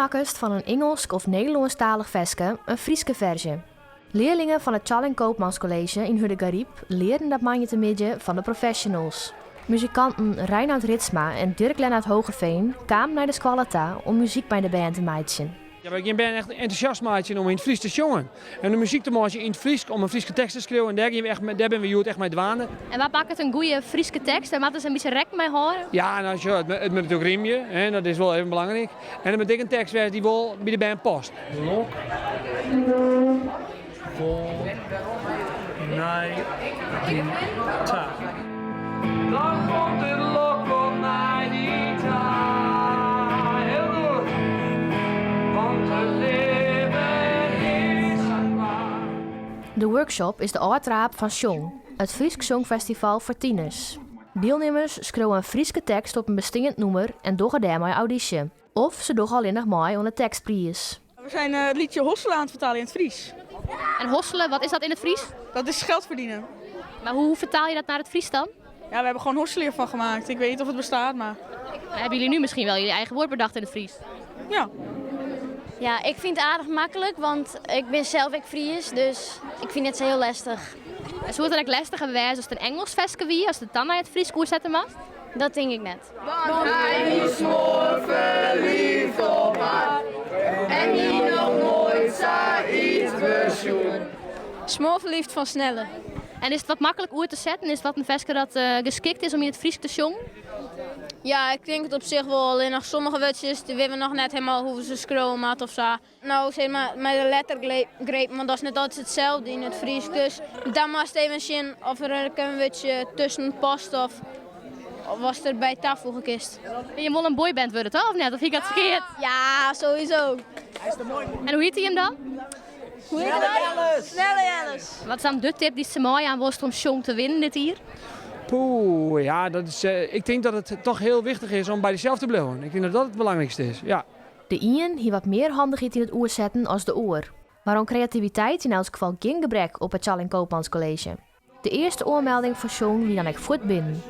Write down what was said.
makkest fan in Ingelsk of Nederlânsktalich ferske in Fryske ferzje. Learlingen fan it Tjalling Koopmans College yn Hurdegaryp learden dat moandeitemiddei fan de professionals. Muzikanten Reinoud Ritsma en Dirk Lennart Hogeveen kamen nei de skoalle ta om muzyk mei de bern te meitsjen. Ja, wy gean bern echt entûsjast meitsjen om yn it Frysk te sjongen. En de muzyk te meitsjen yn it Frysk, om in Fryske tekst te skriuwen. En dêr gean we echt, dêr binne we hjoed echt mei dwaande. En wat makket in goede Fryske tekst? Wêr moatte se in bytsje rekken mei hâlde? Ja, no, sjoch, it moat natuerlik rymje, hè, dat is wol even belangryk. En it moat ek in tekst wêze dy't wol by de bern past. Lok wol nei dy ta. Dan komt it lok wol nei dy ta. Heel goed, want it libben is sa koart. De workshop is de ôftraap fan Sjong, it Frysk Sjongfestival foar tieners. Dielnimmers skriuwe in Fryske tekst op in besteand nûmer en dogge dêrmei audysje. Of se dogge allinnich mei oan de tekstpriis. We zijn het liedje Hosselen aan het vertalen in het Fries. En hosselen, wat is dat in het Fries? Dat is geld verdienen. Maar hoe vertaal je dat naar het Fries dan? Ja, we hebben gewoon hosselen ervan gemaakt. Ik weet niet of het bestaat, maar... Dan hebben jullie nu misschien wel jullie eigen woord bedacht in het Fries. Ja. Ja, ik vind het aardich maklik, want ik bin sels ek Fries, dus ik fyn it sa hiel lestich. En soe it dan ek lestiger wêze as it in Ingelsk ferske wie, ast it dan nei it Frysk oersette moatst? Dat tink ik net. Want hy wie smoarferliefd op har en hie noch noait sa iets besjoen. Smoorverliefd van Snelle. En is it wat maklik oer te setten? Is it wat in ferske dat geskikt is om yn it Frysk te sjongen? Ja, ik tink it op sich wol. Allinnich sommige wurdsjes dy witte we noch net helemaal hoe't we se skriuwe moatte of sa. No, sis mar mei de lettergrepen, want dat is net altyd itselde yn it Frysk. Dus dan moatst even sjen oft der ek in wurdsje tusken past of watst der by tafoege kinst. En je wolle in boyband wurde, toch? Of net? Of hie ik dat ferkeard? Ja, sowieso. En hoe hjit dy him dan? Snelle Jelles! Snelle Jelles! Wat is dan de tip dy'tst se meijaan wolst om Sjong te winnen dit jier? Poeh, ja, dat is, ik tink dat it toch hiel wichtich is om by dysels te bliuwen. Ik tink dat dat it belangrykste is, ja. De ien hie wat mear handichheid yn it oersetten as de oar. Mar oan kreativiteit yn elts gefal gjin gebrek op it Tjalling Koopmans College. De earste oanmelding foar Sjong wie dan ek fuort binnen.